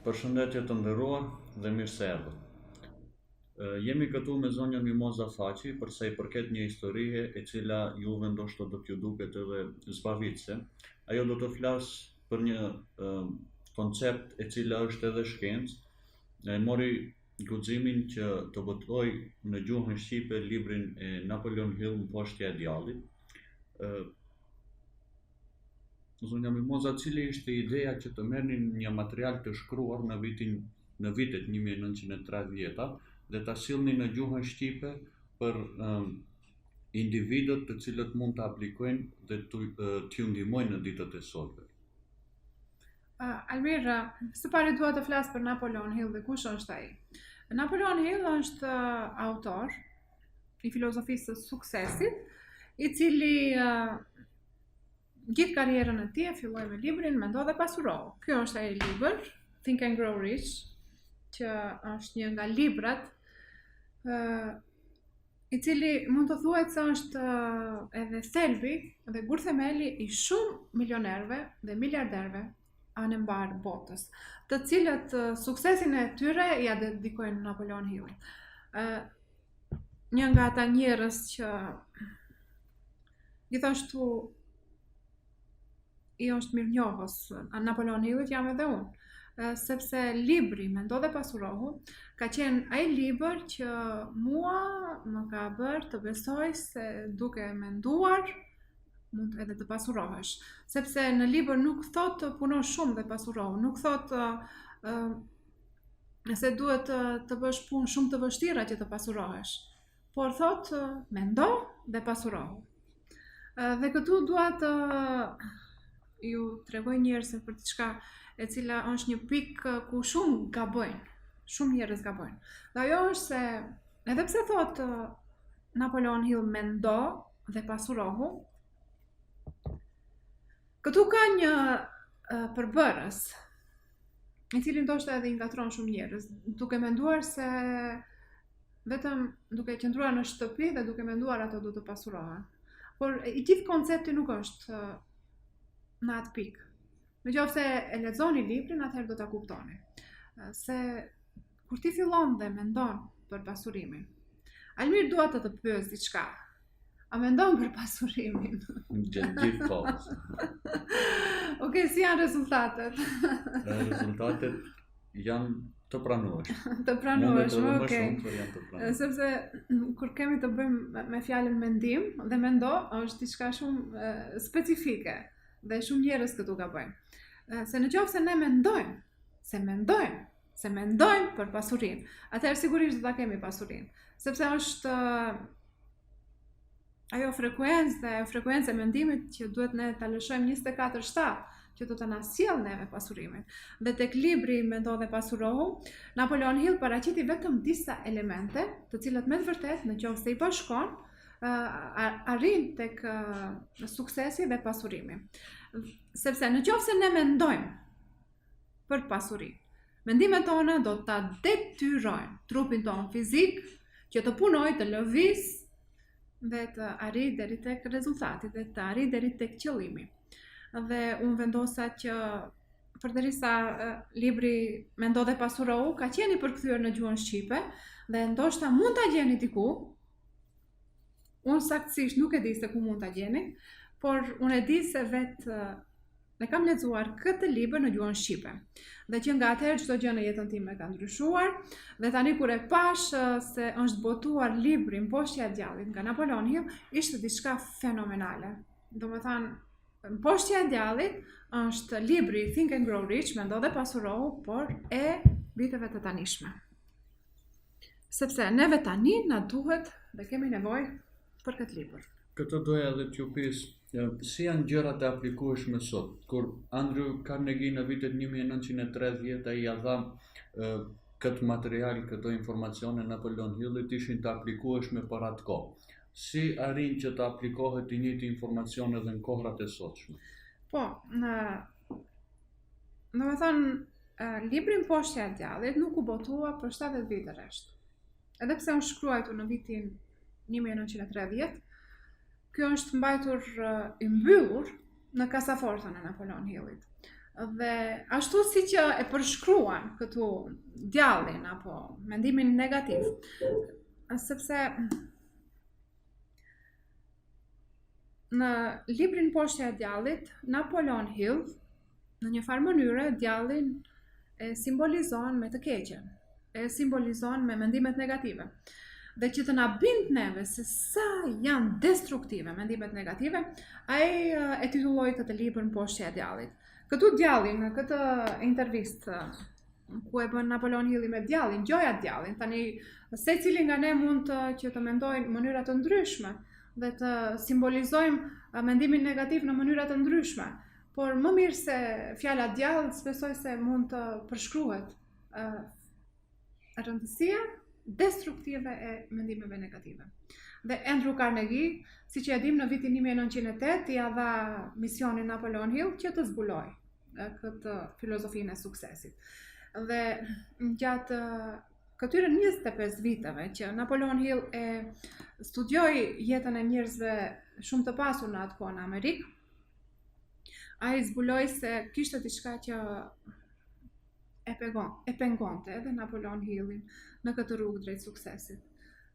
Përshëndetje të nderuar dhe mirë se erdhët. Jemi këtu me zonjën Mimoza Thaqi për sa i përket një historie e cila juve ndoshta do t'ju duket edhe zbavitëse. Ajo do të flasë për një koncept e cila është edhe shkencë. E mori guximin që të botojë në gjuhën shqipe librin e Napoleon Hill Mposhtja e Djallit. Zonja Mimoza, cili ishte ideja që të merrnin një material të shkruar në vitin në vitet 1930-ta dhe ta sillni në gjuhën shqipe për um, individët të cilët mund të aplikojnë dhe t'ju ndihmojnë në ditët e sotme? Uh, Almir, së pari dua të flas për Napoleon Hill dhe kush është ai. Napoleon Hill është uh, autor i filozofisë së suksesit, i cili uh, gjithë karrierën e tij e filloi me librin Mendo dhe pasurohu. Ky është ai libër, Think and Grow Rich, që është një nga librat ë uh, i cili mund të thuhet se është uh, edhe thelbi dhe gurthemeli i shumë milionerëve dhe miliarderëve anembanë botës, të cilët uh, suksesin e tyre ia dedikojnë Napoleon Hillit. Ë uh, një nga ata njerëz që Gjithashtu i është mirënjohës Napoleon Hillit jam edhe unë, sepse libri Mendo dhe pasurohu ka qenë ai libër që mua më ka bërë të besoj se duke menduar mund edhe të pasurohesh. Sepse në libër nuk thotë të punosh shumë dhe pasurohu, nuk thotë uh, se duhet të, të bësh punë shumë të vështira që të pasurohesh. Por thotë, mendo dhe pasurohu. Dhe këtu dua të ju tregoj njerëzve për diçka e cila është një pikë ku shumë gabojnë, shumë njerëz gabojnë. Dhe ajo është se edhe pse thotë Napoleon Hill mendo dhe pasurohu, këtu ka një përbërës i cili ndoshta edhe i ngatërron shumë njerëz, duke menduar se vetëm duke qëndruar në shtëpi dhe duke menduar ato do të pasurohen. Por i gjithë koncepti nuk është në atë pikë. Në qoftë se e lexoni librin, atëherë do ta kuptoni. Se kur ti fillon dhe mendon për pasurimin, Almir dua të të pyes diçka. A mendon për pasurimin? Gjatë gjithë kohës. Okej, okay, si janë rezultatet? rezultatet janë të pranueshme. Të pranueshme, okej. Okay. Shumë, janë të pranueshme. Sepse kur kemi të bëjmë me fjalën mendim dhe mendo është diçka shumë specifike dhe shumë njerëz këtu gabojnë. Se në qoftë se ne mendojmë, se mendojmë, se mendojmë për pasurinë, atëherë sigurisht do ta kemi pasurinë, sepse është ajo frekuencë dhe ajo frekuencë e mendimit që duhet ne ta lëshojmë 24/7 që do të na sjellë neve pasurimin. Dhe tek libri Mendo dhe pasurohu, Napoleon Hill paraqiti vetëm disa elemente, të cilat me të vërtetë në qoftë se i bashkon, arrin tek suksesi dhe pasurimi. Sepse në qoftë se ne mendojmë për pasuri. Mendimet tona do ta detyrojnë trupin tonë fizik që të punojë, të lëvizë dhe të arrijë deri tek rezultati dhe të arrijë deri tek qëllimi. Dhe unë vendosa që përderisa libri Mendo dhe pasurohu ka qenë i përkthyer në gjuhën shqipe dhe ndoshta mund ta gjeni diku. Unë saktësisht nuk e di se ku mund ta gjeni, por unë e di se vetë E kam lexuar këtë libër në gjuhën shqipe. Dhe që nga atëherë çdo gjë në jetën time ka ndryshuar dhe tani kur e pashë se është botuar libri Mposhtja e Djallit nga Napoleon Hill, ishte diçka fenomenale. Domethënë, Mposhtja e Djallit është libri Think and Grow Rich, mendo dhe pasurohu, por e viteve të tanishme. Sepse neve tani na duhet dhe kemi nevojë për këtë libër. Këtë doja edhe t'ju pyes, si janë gjërat e aplikueshme sot? Kur Andrew Carnegie në vitet 1930 ai ia dha këtë material, këto informacione Napoleon Hillit ishin të aplikueshme për atë kohë. Si arrin që të aplikohet i njëjti informacion edhe në kohrat e sotshme? Po, në domethënë, libri Mposhtja e Djallit nuk u botua për 70 vite rresht. Edhe pse është shkruajtur në vitin 1930, kjo është mbajtur i mbyllur në kasafortën e Napoleon Hillit. Dhe ashtu si që e përshkruan këtu djallin apo mendimin negativ, sepse në librin Mposhtja e Djallit, Napoleon Hill, në një farë mënyre, djallin e simbolizon me të keqen, e simbolizon me mendimet negative. Dhe që të na bind neve se sa janë destruktive mendimet negative, ai e titulloi këtë libër Mposhtja e Djallit. Këtu djalli në këtë intervistë ku e bën Napoleon Hilli me djallin, gjoja djallin. Tani secili nga ne mund të që të mendojnë mënyra të ndryshme dhe të simbolizojmë mendimin negativ në mënyra të ndryshme. Por më mirë se fjala djall, s'besoj se mund të përshkruhet uh, rëndësia destruktive e mendimeve negative. Dhe Andrew Carnegie, siç e dimë në vitin 1908, ia dha misionin Napoleon Hill që të zbulojë këtë filozofinë e suksesit. Dhe gjatë këtyre 25 viteve që Napoleon Hill e studioi jetën e njerëzve shumë të pasur në atë kohë në Amerikë, ai zbuloi se kishte diçka që e pengon, e pengonte edhe Napoleon Hillin në këtë rrugë drejt suksesit.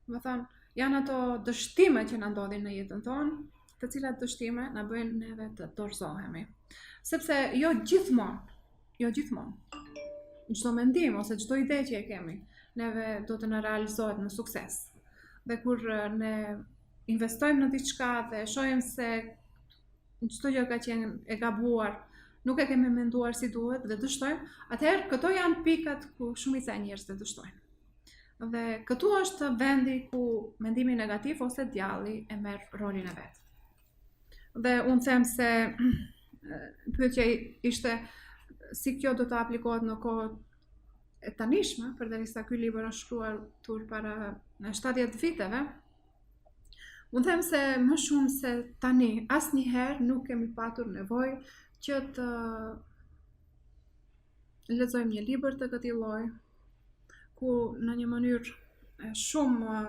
Domethënë, janë ato dështime që na ndodhin në jetën tonë, të cilat dështime na bëjnë neve të dorëzohemi. Sepse jo gjithmonë, jo gjithmonë, çdo mendim ose çdo ide që e kemi, neve do të na realizohet në sukses. Dhe kur ne investojmë në diçka dhe shohim se çdo gjë ka qenë e gabuar, nuk e kemi menduar si duhet dhe dështojmë, atëherë këto janë pikat ku shumica e njerëzve dështojnë. Dhe këtu është vendi ku mendimi negativ ose djalli e merr rolin e vet. Dhe unë them se pyetja ishte si kjo do të aplikohet në kohët e tanishme, përderisa ky libër është shkruar tur para 70 viteve, Unë them se më shumë se tani, asnjëherë nuk kemi patur nevojë që të lexojmë një libër të këtij lloji, ku në një mënyrë shumë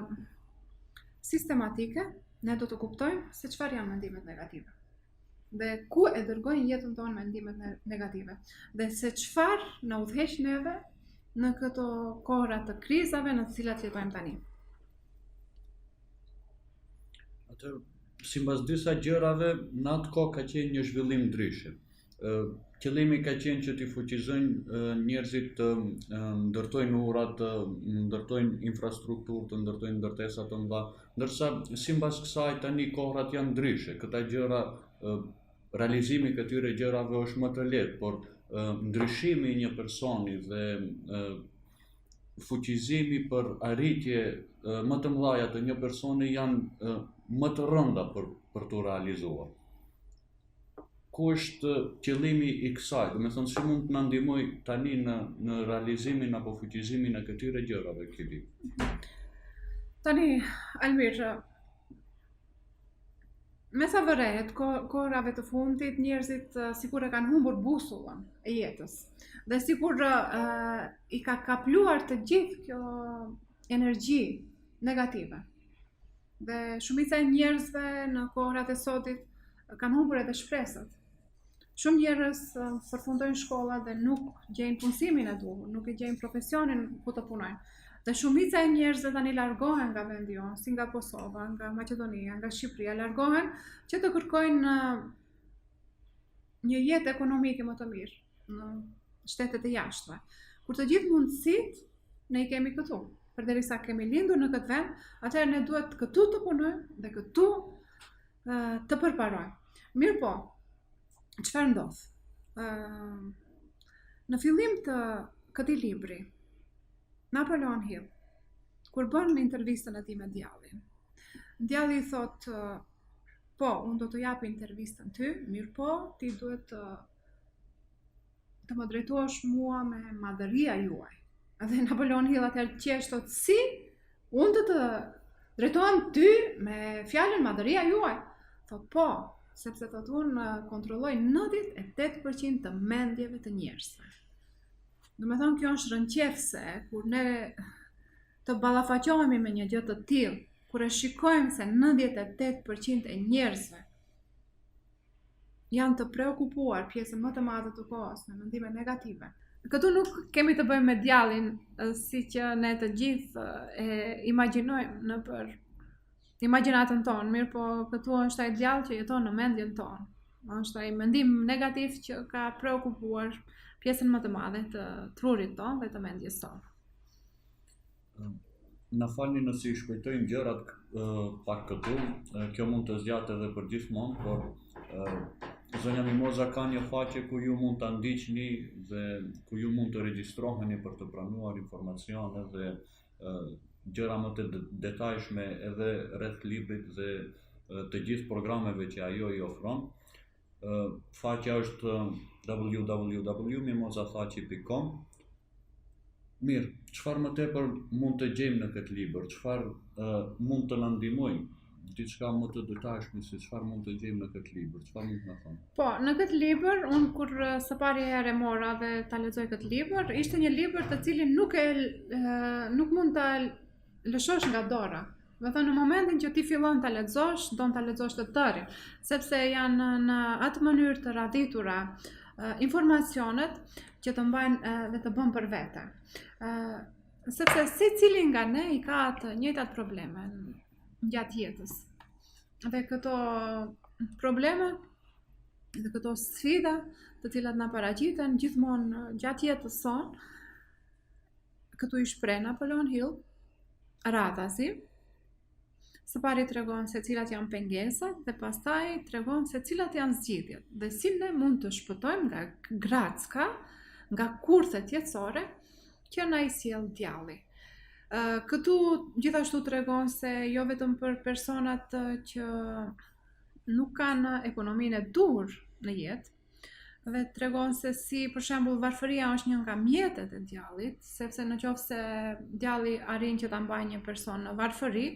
sistematike ne do të kuptojmë se çfarë janë mendimet negative dhe ku e dërgojnë jetën tonë mendimet negative dhe se çfarë na udhëheq neve në këto kohëra të krizave në të cilat jetojmë tani. Atëherë, simbas disa gjërave, në atë kohë ka qenë një zhvillim ndryshe. Qëllimi ka qenë që t'i fuqizojnë njerëzit të ndërtojnë ura, të ndërtojnë infrastrukturë, të ndërtojnë ndërtesa të mëdha, ndërsa simbas kësaj tani kohërat janë ndryshe. Këta gjëra realizimi i këtyre gjërave është më të lehtë, por ndryshimi i një personi dhe fuqizimi për arritje më të mëdha të një personi janë më të rënda për për t'u realizuar. Ku është qëllimi i kësaj? Domethënë si mund të na ndihmojë tani në në realizimin apo fuqizimin e këtyre gjërave ky libër? Tani, Almir, Me sa vërehet, ko, kohërave të fundit, njerëzit uh, sikur e kanë humbur busullën e jetës. Dhe sikur uh, i ka kapluar të gjithë kjo energji negative. Dhe shumica e njerëzve në kohërat e sotit kanë humbur edhe shpresat. Shumë njerëz përfundojnë shkollat dhe nuk gjejnë punësimin e duhur, nuk e gjejnë profesionin ku të punojnë. Dhe shumica e njerëzve tani largohen nga vendi jonë, si nga Kosova, nga Maqedonia, nga Shqipëria, largohen që të kërkojnë një jetë ekonomike më të mirë në shtetet e jashtme. Kur të gjithë mundësitë ne i kemi këtu. Përderisa kemi lindur në këtë vend, atëherë ne duhet këtu të punojmë dhe këtu të përparojmë. Mirëpo, çfarë ndodh? Në fillim të këtij libri, Napoleon Hill, kur bën intervistën e tij me djallin, djalli i thotë, po, unë do të jap intervistën ty, mirëpo, ti duhet të të më drejtohesh mua me madhëria juaj. Dhe Napoleon Hill atëherë qesh thotë si unë të të drejtohem ty me fjalën madhëria juaj. Thotë po, sepse thotë unë kontrolloj 98% të mendjeve të njerëzve. Domethënë kjo është rrëqethëse kur ne të ballafaqohemi me një gjë të tillë, kur e shikojmë se 98% e njerëzve. janë të preokupuar pjesën më të madhe të kohës me mendime negative. Këtu nuk kemi të bëjmë me djallin si që ne të gjithë e imagjinojmë nëpër imagjinatën tonë, mirëpo këtu është ai djall që jeton në mendjen tonë. Është ai mendim negativ që ka preokupuar pjesën më të madhe të trurit tonë dhe të mendjes tonë. Na falni nëse i shpejtojmë gjërat pak këtu, kjo mund të zgjatë edhe për gjithmonë, por zonja Mimoza ka një faqe ku ju mund ta ndiqni dhe ku ju mund të regjistroheni për të pranuar informacione dhe gjëra më të detajshme edhe rreth librit dhe të gjithë programeve që ajo i ofron. Faqja është www.mimozathaçi.com Mirë, çfarë më tepër mund të gjejmë në këtë libër? Çfarë uh, mund të na ndihmojë? Diçka më të detajshme se çfarë mund të gjejmë në këtë libër? Çfarë mund të na thoni? Po, në këtë libër, unë kur së pari herë e mora dhe ta lexoj këtë libër, ishte një libër të cilin nuk e nuk mund ta lëshosh nga dora. Domethënë në momentin që ti fillon ta lexosh, don ta lexosh të tërin, sepse janë në atë mënyrë të radhitura informacionet që të mbajnë dhe të bën për vete. Sepse secili nga ne i ka të njëjtat probleme gjatë jetës. Dhe këto probleme dhe këto sfida të cilat na paraqiten gjithmonë gjatë jetës sonë, Këtu i shpreh Napoleon Hill, radhazi, së pari tregon se cilat janë pengesat dhe pastaj tregon se cilat janë zgjidhjet dhe si ne mund të shpëtojmë nga gracka, nga kurthet jetësore që na i sjell djalli. Këtu gjithashtu tregon se jo vetëm për personat që nuk kanë ekonominë e duhur në jetë, dhe tregon se si për shembull varfëria është një nga mjetet e djallit, sepse në qoftë se djalli arrin që ta mbajë një person në varfëri,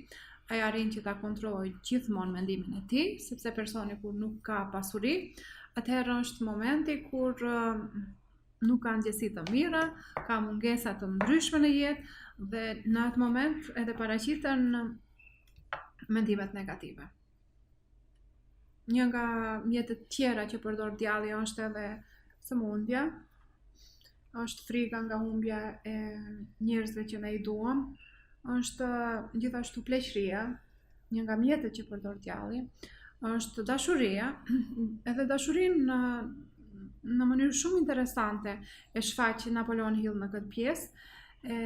ai arrin që ta kontrollojë gjithmonë mendimin e tij, sepse personi kur nuk ka pasuri, atëherë është momenti kur nuk ka ndjesi të mira, ka mungesa të ndryshme në jetë dhe në atë moment edhe paraqiten mendimet negative. Një nga mjetet tjera që përdor djalli është edhe sëmundja, është frika nga humbja e njerëzve që ne i duam, është gjithashtu pleqëria, një nga mjetet që përdor djalli, është dashuria, edhe dashurinë në në mënyrë shumë interesante e shfaq Napoleon Hill në këtë pjesë, e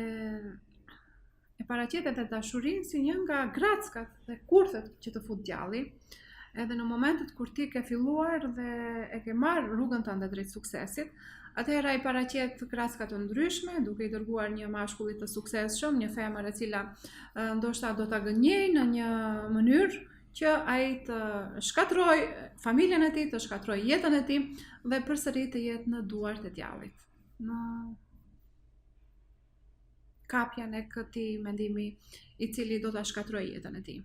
e paraqet edhe dashurinë si një nga grackat dhe kurthet që të fut djalli. Edhe në momentet kur ti ke filluar dhe e ke marrë rrugën tënde drejt suksesit, atëherë ai paraqet gracka të ndryshme, duke i dërguar një mashkulli të suksesshëm, një femër e cila ndoshta do ta gënjejë në një mënyrë që ai të shkatërrojë familjen e tij, të shkatërrojë jetën e tij dhe përsëri të jetë në duart e djallit. Në kapjen e këtij mendimi i cili do ta shkatërrojë jetën e tij.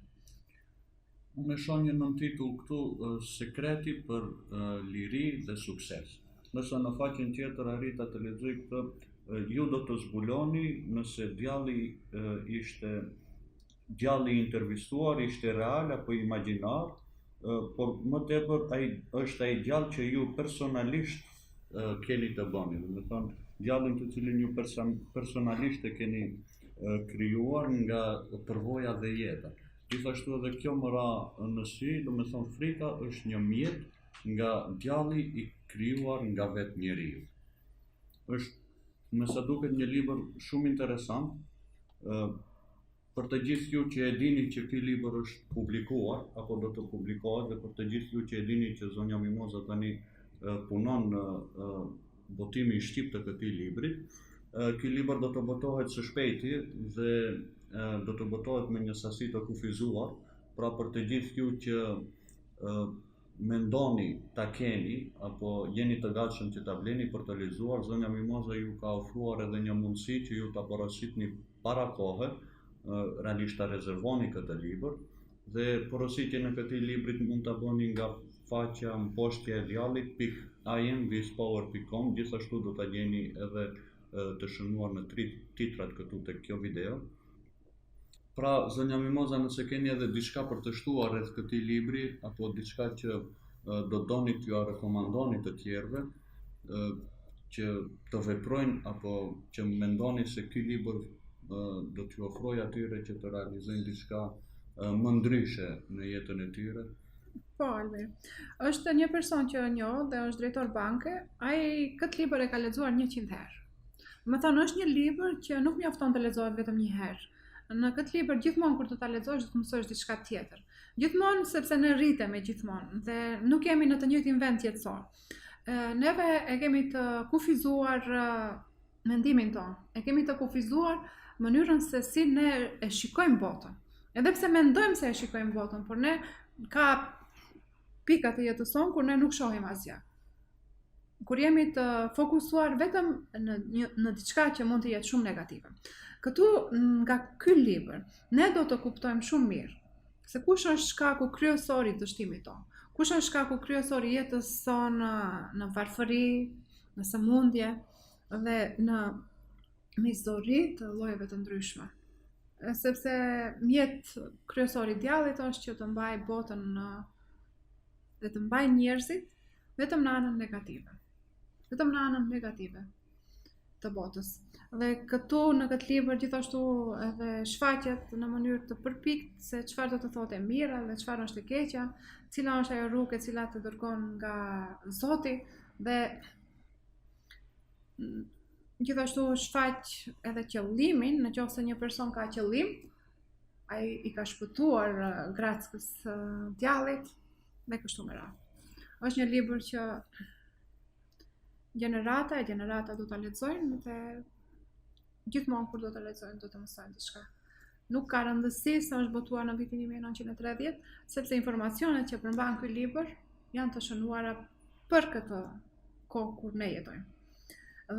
Unë e shoh një nëntitull këtu sekreti për liri dhe sukses. Ndërsa në faqen tjetër arrita të lexoj këtë, ju do të zbuloni nëse djalli ishte djalli i intervistuar ishte real apo imagjinar, por më tepër ai është ai djall që ju personalisht keni të bëni, domethënë djallin të cilin ju person, personalisht e keni krijuar nga përvoja dhe jeta. Gjithashtu edhe kjo më ra në sy, domethënë frika është një mjet nga djalli i krijuar nga vetë njeriu. Është me sa duket një libër shumë interesant, Për të gjithë ju që e dini që ky libër është publikuar apo do të publikohet dhe për të gjithë ju që e dini që zonja Mimoza tani punon në botimin shqip të këtij libri, ky libër do të botohet së shpejti dhe do të botohet me një sasi të kufizuar, pra për të gjithë ju që mendoni ta keni apo jeni të gatshëm që ta bleni për të lexuar, zonja Mimoza ju ka ofruar edhe një mundësi që ju ta porositni para kohe, realisht ta rezervoni këtë libër dhe porositjen e këtij librit mund ta bëni nga faqja mposhtja e djallit .imwithpower.com gjithashtu do ta gjeni edhe të shënuar në tri titrat këtu tek kjo video. Pra, zonja Mimoza, nëse keni edhe diçka për të shtuar rreth këtij libri apo diçka që do doni t'jua rekomandoni të tjerëve që të veprojnë apo që mendoni se ky libër do t'ju ofrojë atyre që të realizojnë diçka më ndryshe në jetën e tyre? Po, Almir. Është një person që e njoh dhe është drejtor banke. Ai këtë libër e ka lexuar 100 herë. Domethënë, është një libër që nuk mjafton të lexohet vetëm një herë. Në këtë libër gjithmonë kur të ta lexosh do të mësosh diçka tjetër. Gjithmonë sepse ne rritemi gjithmonë dhe nuk jemi në të njëjtin vend jetësor. Neve e kemi të kufizuar mendimin tonë. E kemi të kufizuar mënyrën se si ne e shikojmë botën. Edhe pse mendojmë se e shikojmë botën, por ne ka pika të jetës sonë kur ne nuk shohim asgjë. Kur jemi të fokusuar vetëm në një në diçka që mund të jetë shumë negative. Këtu nga ky libër ne do të kuptojmë shumë mirë se kush është shkaku kryesor i dështimit tonë. Kush është shkaku kryesor i jetës sonë në, në varfëri, në sëmundje dhe në mizori të llojeve të ndryshme. Sepse mjet kryesor i djallit është që të mbajë botën në dhe të mbajë njerëzit vetëm në anën negative. Vetëm në anën negative të botës. Dhe këtu në këtë libër gjithashtu edhe shfaqet në mënyrë të përpiktë se çfarë do të thotë e mira dhe çfarë është e keqja, cila është ajo rrugë e cila të dërgon nga Zoti dhe gjithashtu shfaq edhe qëllimin, në qoftë se një person ka qëllim, ai i ka shpëtuar grackës së djallit dhe kështu me radhë. Është një libër që gjenerata e gjenerata do ta lexojnë dhe gjithmonë kur do ta lexojnë do të mësojnë diçka. Nuk ka rëndësi se është botuar në vitin 1930, sepse informacionet që përmban ky libër janë të shënuara për këtë kohë kur ne jetojmë.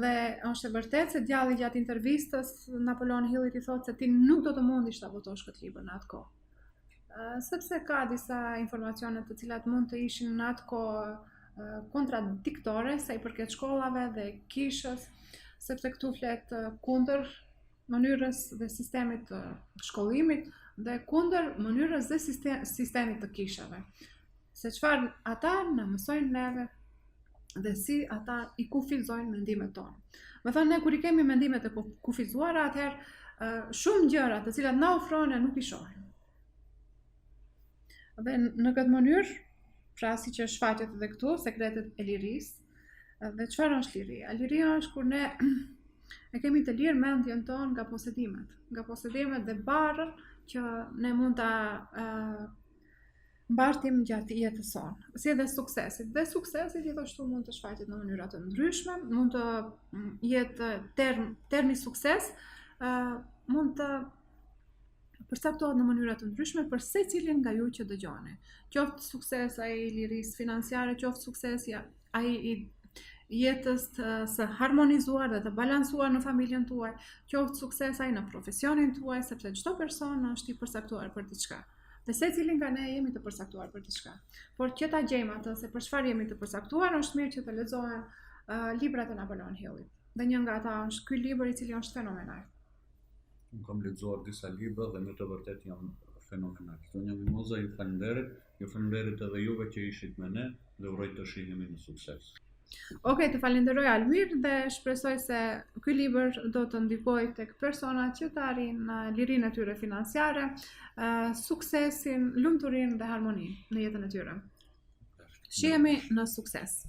Dhe është e vërtetë se djalli gjatë intervistës Napoleon Hillit i thotë se ti nuk do të mundish ta botosh këtë libër në atë kohë. Sepse ka disa informacione të cilat mund të ishin në atë kohë kontradiktore sa i përket shkollave dhe kishës, sepse këtu flet kundër mënyrës dhe sistemit të shkollimit dhe kundër mënyrës dhe sistemit të kishave. Se çfarë ata na mësojnë neve dhe si ata i kufizojnë mendimet tona. Domethënë, ne kur i kemi mendimet e kufizuara, atëherë shumë gjëra të cilat na ofrohen ne nuk i shohim. Dhe në këtë mënyrë, pra siç e shfaqet edhe këtu, sekretet e lirisë, dhe çfarë është liria? Liria është kur ne e kemi të lirë mendjen tonë nga posedimet, nga posedimet dhe barrën që ne mund ta uh, mbartim gjatë jetës sonë, si edhe suksesit. Dhe suksesi gjithashtu mund të shfaqet në mënyra të ndryshme, mund të mm, jetë term, termi sukses, uh, mund të përcaktohet në mënyra të ndryshme për secilin nga ju që dëgjoni. Qoftë sukses ai i lirisë financiare, qoftë suksesi ai i jetës të, së harmonizuar dhe të balancuar në familjen tuaj, qoftë sukses ai në profesionin tuaj, sepse çdo person është i përcaktuar për diçka. Dhe secili nga ne jemi të përcaktuar për diçka. Por që ta gjejmë atë se për çfarë jemi të përcaktuar, është mirë që të lexohen uh, librat e Napoleon Hillit. Dhe një nga ata është ky libër i cili është fenomenal. Unë kam lexuar disa libra dhe me të vërtetë janë fenomenal. Zonja Mimoza, ju faleminderit. Ju faleminderit edhe juve që ishit me ne dhe uroj të shihemi në sukses. Ok, të falenderoj Almir dhe shpresoj se ky libër do të ndikojë tek personat që të arrijnë lirinë e tyre financiare, suksesin, lumturinë dhe harmoninë në jetën e tyre. Shihemi në sukses.